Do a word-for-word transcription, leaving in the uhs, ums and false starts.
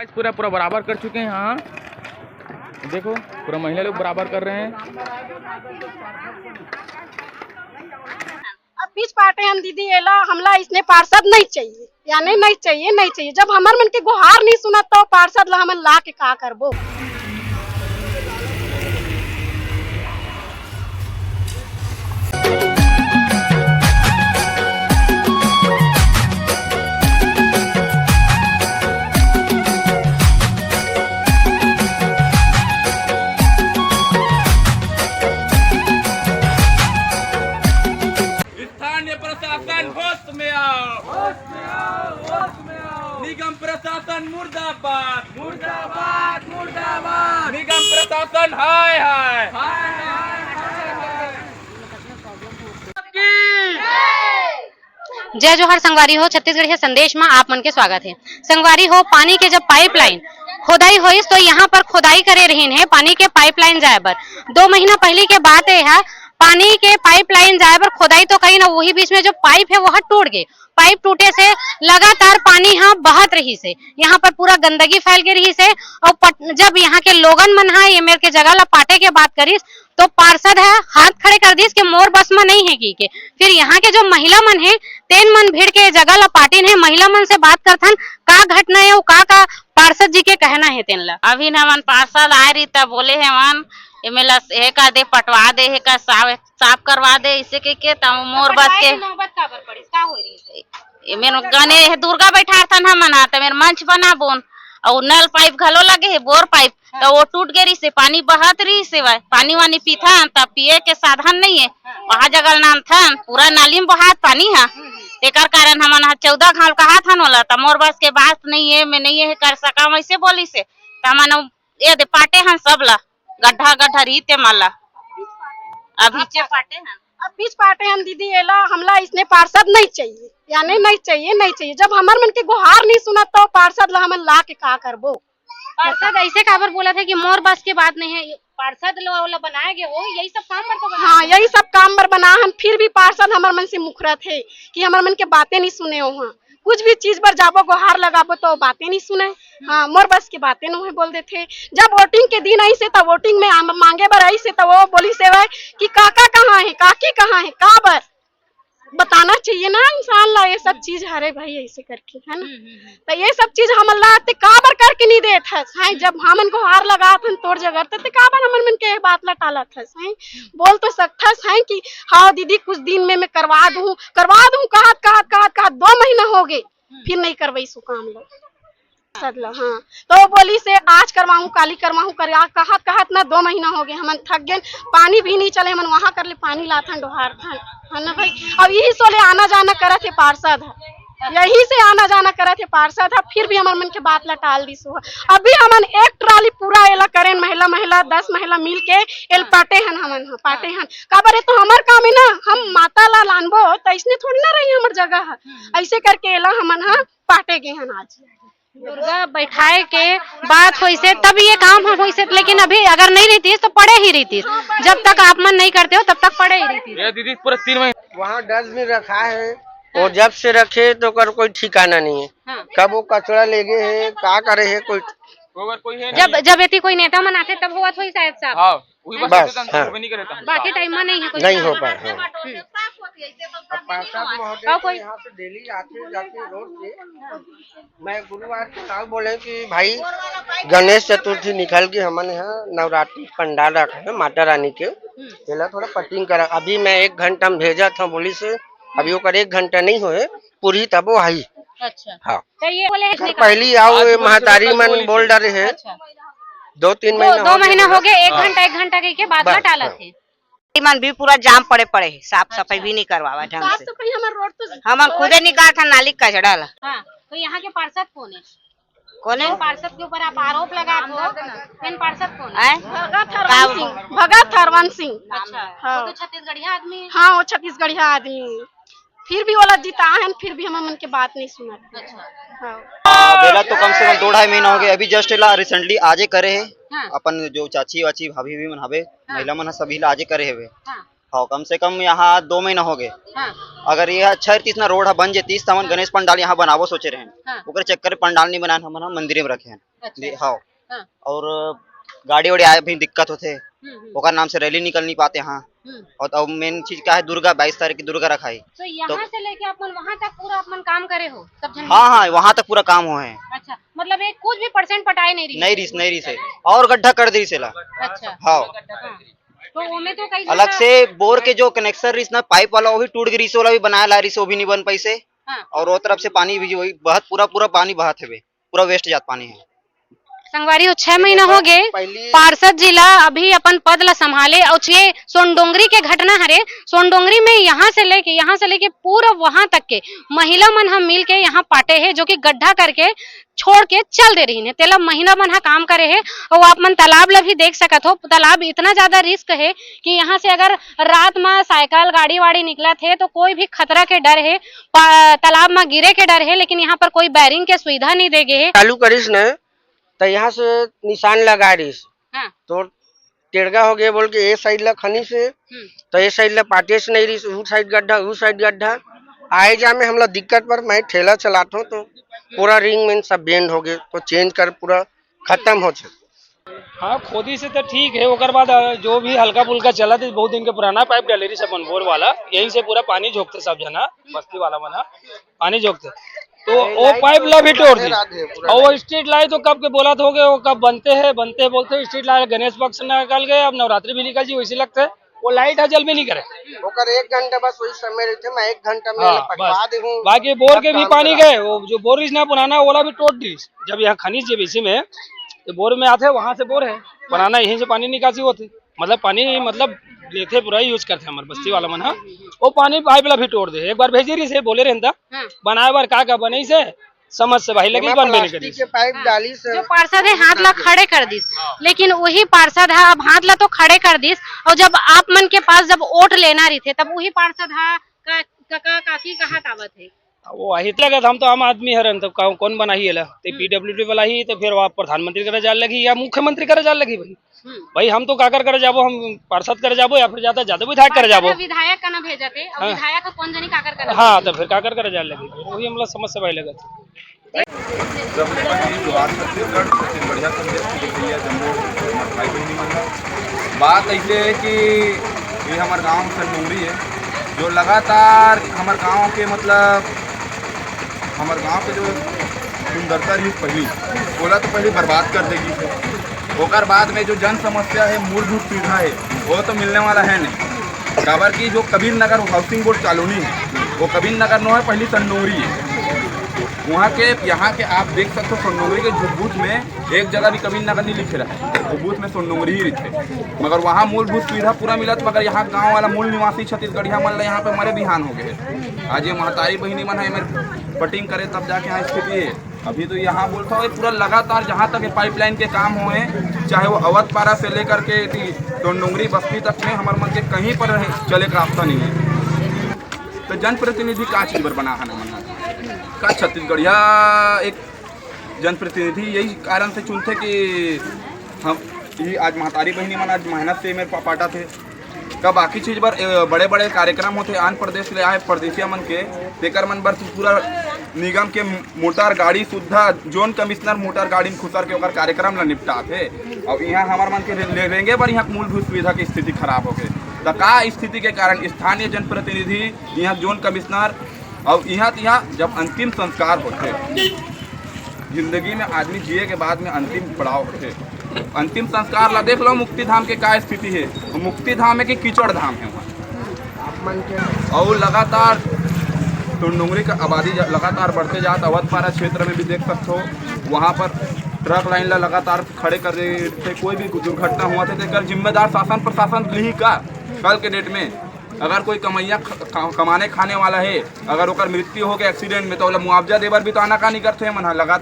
पूरा पूरा बराबर कर चुके हैं। हाँ, देखो, पूरा महिला लोग बराबर कर रहे हैं। अब बीच पाटे हन दीदी, एला हमला इसने पार्षद नहीं चाहिए, यानी नहीं चाहिए, नहीं चाहिए। जब हमर मन के गुहार नहीं सुनत तो पार्षद ला हमन ला के का करबो? स्थानीय प्रशासन होश में आओ, होश में आओ, होश में आओ। निगम प्रशासन मुर्दाबाद, मुर्दाबाद, मुर्दाबाद। निगम प्रशासन हाय हाय, हाय हाय, हाय हाय। की जय जोहार संगवारी हो, छत्तीसगढ़िया संदेश में आप मन के स्वागत है। संगवारी हो, पानी के जब पाइपलाइन खोदाई होइस तो यहाँ पर खोदाई करे रहीन है पानी के पाइपलाइन जाए बर। दो महीना पहले के बात है, पानी के पाइपलाइन जाए बर खोदाई तो कहीं ना, वही बीच में जो पाइप है वह टूट गए। पाइप टूटे से लगातार पानी यहाँ बहत रही से, यहाँ पर पूरा गंदगी फैल के रही से। और पट-, जब यहाँ के लोगन मन हा ये मेर के जगह ला पाटे के बात करिस तो पार्षद ह हाथ खड़े कर दिस कि मोर बस म नहीं है की के। फिर यहाँ के जो महिला मन है, तेन मन भिड़ के जगह ला पाटिन है। महिला मन से बात करथन, का घटना है, का का पार्षद जी के कहना है तेन ला। अभी न हमन पार्षद आए रही तब बोले हे मन, एमे ला हे कर दे, पटवा दे, हे कर साफ, साफ करवा दे, इसे के, के तब मोर बस पटवाए के के नौबत काबर पड़िस? का होय रहिस? एमे गने हे दुर्गा बैठारथन हमन हा, त मेर मंच बनाबोन, अउ नल पाइप घलो लगे हे, बोर पाइप, त वो टूट गे रहिस हे, पानी बहत रहिस हे, पानी वानी पीथन, त पिए के साधन नहीं है, वहाँ जगह ल नानथन, पूरा नाली में बहात पानी हा, तेकर कारण हमन हा चौदह घाव ल कहाथन ओला, त मोर बस के बात नहीं है, मैं नहीं है कर सका, वैसे बोलिस हे, त हमन ये दे पाटे हन सब ला, गड्ढा गड्ढा रहिते मन ला, अभी चे पाटे हन। अब बीच पाटे हन दीदी, एला हमला इसने पार्षद नहीं चाहिए, यानी नहीं चाहिए, नहीं चाहिए। जब हमर मन के गुहार नहीं सुनत तो पार्षद ला हमन ला के का करबो? पार्षद ऐसे काबर बोलत हे कि मोर बस के बात नहीं है, पार्षद लो ओला बनाए गे हो, यही सब काम बर तो बनाए हाँ, गे हो। यही सब काम बर बना हन, फिर भी पार्षद हमर मन से मुखरत हे कि हमर मन के बातें नहीं सुने हो। हाँ, कुछ भी चीज बर जाबो, गुहार लगाबो तो बातें नहीं सुने। हाँ, मोर बस के बातें नोहे बोल देथे। जब वोटिंग के दिन आइस हे, त वोटिंग में आम-, मांगे बर आइस हे, त वो बोलिस हे कि काका कहाँ है, काकी कहाँ है, का बर बताना चाहिए ना इंसान ला, ये सब चीज हरे भाई ऐसे करके, है ना? हम्म, हम्म, हम्म। त ये सब चीज हमन ला ते का बर करके नहीं देत हस, हैं? जब हमन गुहार लगात हन तोर जगह, त ते का बर हमन मन के बात ला टालत हस, हैं? बोल तो सकथस, हैं, कि हाँ दीदी, कुछ दिन में मैं करवा दूँ, करवा दूँ, कहत, कहत, कहत, कहत दो महीना हो गए, फिर नहीं करवाइस वो काम ला। सदला, हाँ। तो वो बोलिस हे, "आज करवाहूँ, काली करवाहूँ," कर, आ, कहत, कहत ना दो महीना हो गए, हमन थक गेन, पानी भी नहीं चले, हमन वहाँ कर ले पानी लाथन, डोहारथन, है ना भाई? अब यही सोले आना जाना करत हे पार्षद ह, यही से आना जाना करत हे पार्षद ह, फिर भी हमर मन के बात ला टाल दिस हो। अभी हमन एक ट्राली पूरा एला करेन, महिला, महिला, दस महिला मिल के एल पाटे हन हमन ह, पाटे हन। काबर ये तो हमर काम है ना, हम माता ला लानबो, त इसने थोड़ी ना रही हमर जगह ह। ऐसे करके एला हमन ह पाटे गे हन आज। दुर्गा बैठाए के बात होइसे तब ये काम ह होइसे, लेकिन अभी अगर नहीं रहतीस तो पड़े ही रहतीस। जब तक आप मन नहीं करते हो तब तक पड़े ही रहतीस। ये दीदी पूरा तीन महीने वहाँ डस्टबिन रखा है, वो जब से रखे तो ओकर कोई ठिकाना नहीं है। हाँ। कब वो कचरा ले गए है, का करे है, कोई अगर कोई है जब नहीं। जब एती कोई नेता मन आथे तब होवत होही शायद साहब। हाँ, वही बस बस, आते थे, हाँ। वो नहीं करे था। बाकी टाइम में नहीं है कुछ। नहीं हो पाए, हाँ। हम्म। अब पार्षद महोदय और तो कोई यहाँ से डेली आते जाते रोज से। मैं गुरुवार के साहब बोले कि भाई गणेश चतुर्थी निकल के हमन यहाँ नवरात्रि पंडाल रखा है माता रानी के, हम्म। तेला थोड़ा पटिंग करा। अभी मैं एक घंटा में भेजा था बोली से, अभी ओकर एक घंटा नहीं होए, पूरी तब वो आई। अच्छा। हाँ। तो ये बोले इसने कहा पहली आओ, आज ये महतारी मन बोल डरे है। अच्छा। दो तीन दो, महीना दो हो महीना गया। हो गए, एक हाँ। घंटा, एक घंटा कह के बात बस, बटा हाँ। लाते। मन भी पूरा जाम पड़े पड़े है, साफ सफाई अच्छा। भी नहीं करवावा ढंग साफ से। सफाई हमारे रोड तो हमन खुदे निकाल था नाली कचड़ा ला। हाँ, तो यहाँ के पार्षद कौन है? कौन है? तो पार्षद के ऊपर आप आरोप लगा दो, फिर पार्षद कौन है? आए? भगत हरवंश का सिंह, भगत हरवंश सिंह। अच्छा, हाँ। वो तो छत्तीसगढ़िया आदमी है। हाँ, वो छत्तीसगढ़िया आदमी है। फिर भी ओला जिताहन, फिर भी हमर मन के बात नहीं सुनत। अच्छा। हाँ। आ, बेला तो कम से कम दो ढाई महीना हो गए, अभी just एला recently आजे करे है। हाँ। अपन जो चाची वाची भाभी भी मन हवे, हाँ। महिला मन ह सभी ला आजे करे हवे। हाँ। हाँ, कम से कम यहाँ दो महीना हो गए। हाँ। अगर ये अच्छा रहतीस ना, रोड ह बन जेतीस, त हमन हाँ। गणेश पंडाल यहाँ बनाबो सोचे रहेन। हाँ। ओकर चक्कर में पंडाल नहीं बनाएन, हमन ह मंदिर में रखे हैं। अच्छा। दे-, हाँ। हाँ। और गाड़ी वाड़ी आए भी दिक्कत होथे, हम्म, हम्म। ओकर नाम से रैली निकल नहीं पाते। हाँ। हम्म। और अब मेन चीज का है, दुर्गा, बाईस तारीख की दुर्गा रखाई। तो यहाँ तो से लेके आप मन वहाँ तक पूरा आप मन काम करे हो, सब जन हाँ, मिलके? हाँ, वहाँ तक पूरा काम हुआ है। अच्छा, मतलब एक कुछ भी परसेंट पटाए नहीं रही? नहीं रहीस, नहीं रहीस है। और गड्ढा कर दी सेला। अच्छा। हाँ। हाँ। तो ओमे तो कई अलग जगह से बोर के जो कनेक्शन रहीस ना, पाइप वाला, वो भी टूट गई रहीस, ओला भी बनाए ला रहीस, वो भी नहीं बन पाइस है। हाँ। और वो तरफ से पानी भी वही बहुत, पूरा, पूरा पानी बहत हवे, पूरा वेस्ट जात पानी है। संगवारी हो, छह महीना हो गए, पहली पार्षद जी ला अभी अपन पद ला संभाले, और ये सोनडोंगरी के घटना हरे। सोनडोंगरी में यहाँ से लेके, यहाँ से लेके पूरा वहां तक के महिला मन हम मिल के यहाँ पाटे है, जो कि गड्ढा करके छोड़ के चल दे रही है। तेला महिला मन हा काम करे है। और आप मन तालाब ला भी देख सकत हो, तालाब इतना ज्यादा रिस्क है कि यहाँ से अगर रात में साइकिल, गाड़ी वाड़ी निकलत है तो कोई भी खतरा के डर है, पा-, तालाब में गिरे के डर है, लेकिन यहाँ पर कोई बैरिंग के सुविधा नहीं दे गए है। चालू करिस ने, त यहाँ से निशान लगा रहीस। हाँ। तो टेड़गा हो गया बोल के ए साइड ला खनी से, हम्म। तो ए साइड ला पाटेस नहीं रहीस, ऊ साइड गड्ढा, ऊ साइड गड्ढा। आए जा में हमला दिक्कत पर मैं ठेला चलात हूँ, तो पूरा रिंग में सब बेंड हो गए, तो चेंज कर पूरा खत्म हो चुका। हाँ, खोदी से तो ठीक है, ओकर बाद, अ, जो भी हल्का फुल्का चला था, बहुत दिन के पुराना पाइप डाले रही सब बोर वाला, यहीं से पूरा पानी झोंकते सब जना, बस्ती वाला मना पानी झोंकते, तो वो पाइप ला भी तोड़ दी। और वो स्ट्रीट लाइट तो कब के बोला था, वो कब बनते हैं, बनते हैं बोलते हैं, स्ट्रीट लाइट गणेश पक्ष निकल गए, अब नवरात्रि भी निकल जी, वैसे लगते हैं। वो लाइट ह जल भी नहीं करे। ओकर एक घंटा बस वही समय रहते, मैं एक घंटा में हाँ, पकवा बस। दे हूँ। बाकी बोर के भी पानी गए, वो जो बोर रिस ना पुराना, ओला भी तोड़ दी। जब यहाँ खनिज जे बेसी में, तो बोर में आते, वहां से बोर है, पुराना यहीं से पानी निकासी होती, मतलब पानी, मतलब लेते पूरा यूज करते हमारे बस्ती वाला मन, हाँ। वो पानी पाइप ला भी तोड़ दे, एक बार भेजे रही से बोले रहता, हाँ। बनाए बार का का बने से, समझ से भाई लगी, बन भी नहीं करी। प्लास्टिक के पाइप हाँ। डाली से जो पार्षद है, हाथ ला खड़े कर दिस, लेकिन वही पार्षद हा अब हाथ ला तो खड़े कर दिस, और जब आप मन के पास जब वोट लेना रही थे, तब वही पार्षद हा का, का, का, काकी कहा तावत है। वो वही तो लगत, हम तो आम आदमी हरन, तो का-, कौन बनाही एला? ते हम्म। पीडब्ल्यूडी वाला ही, तो फिर वो प्रधानमंत्री करे जाए लगी या मुख्यमंत्री करे जाए लगी भाई? हम्म। भाई, हम तो काकर करे जाबो, हम पार्षद करे जाबो या फिर जाता, जाता विधायक करे जाबो। विधायक का ना भेजते, और हाँ। विधायक का कौन जनी काकर करे हाँ, जाबो? तो फिर काकर करे जाए लगे, वही हमला समस्या भाई लगत। जब से बनी दुआर छत्तीसगढ़, लेकिन बढ़िया संदेश की भैया जम्मो हमारे भाई बहनी मन ला। बात ऐसे है कि ये हमारे गांव संडोंगरी है, जो लगातार हमारे गांव के मतलब हमर गांव के जो सुंदरता रही पहली, ओला तो पहली बर्बाद कर देगी। ओकर बाद में जो जन समस्या है, मूलभूत सुविधा है, वो तो मिलने वाला है नहीं। काबर कि जो Kabir Nagar housing board colony है, वो कबीर नगर नो है, पहली संडोंगरी है। वहाँ के, यहाँ के आप देख सकते हो, संडोंगरी के जो बूथ में एक जगह भी कबीर नगर नहीं लिखे रहे, वो बूथ में सोनडोंगरी ही रहिथे। मगर वहाँ मूलभूत सुविधा पूरा मिलत, मगर यहाँ गाँव वाला मूल निवासी छत्तीसगढ़िया मन ला यहाँ पे मरे बिहान हो गए। आज ये महतारी बहिनी मन है, मेरे पटिंग करे तब जाके यहाँ स्थिति है। अभी तो यहाँ बोलता हूँ, ये पूरा लगातार जहाँ तक ये पाइपलाइन के काम हुए, चाहे वो अवध पारा से लेकर के एती सोनडोंगरी बस्ती तक में हमारे मन के कहीं पर रहे, चले का रास्ता नहीं है। तो जनप्रतिनिधि का चीज पर बना है ना, मन का छत्तीसगढ़िया एक जनप्रतिनिधि यही कारण से चुनथे कि हम, ये आज महतारी बहिनी मन आज मेहनत से मेरे पा-, पाटा थे। का बाकी चीज बर, अ, बड़े-बड़े कार्यक्रम होथे, आन प्रदेश ले आए परदेसिया मन के, तेकर मन बर तो पूरा निगम के मोटर गाड़ी सुद्धा जोन कमिश्नर मोटर गाड़ी में खुसर के ओकर कार्यक्रम ला निपटाथे। और यहाँ हमर मन के ले-, रेंगे बर यहाँ मूलभूत सुविधा के स्थिति खराब हो गए। त का स्थिति के कारण स्थानीय जनप्रतिनिधि, यहाँ जोन कमिश्नर और इहाँ तिहाँ जब अंतिम संस्कार होथे, जिंदगी में आदमी जिए के बाद में अंतिम पड़ाव होथे, अंतिम संस्कार ला देख लो, मुक्ति धाम के का स्थिति है। मुक्ति धाम है कि कीचड़ धाम है वहाँ? और लगातार तो डोंगरी का आबादी ज-, लगातार बढ़ते जात, अवधपारा क्षेत्र में भी देख सकते हो, वहाँ पर ट्रक लाइन ला लगातार खड़े कर देथे। कोई भी दुर्घटना हुआ थे, तेकर जिम्मेदार शासन प्रशासन लिही का? कल के डेट में अगर कोई कमैया ख-, क-, कमाने खाने वाला है, अगर ओकर मृत्यु हो गया एक्सीडेंट में, तो ओला मुआवजा दे बर भी तो आनाकानी करथे मन ह। लगातार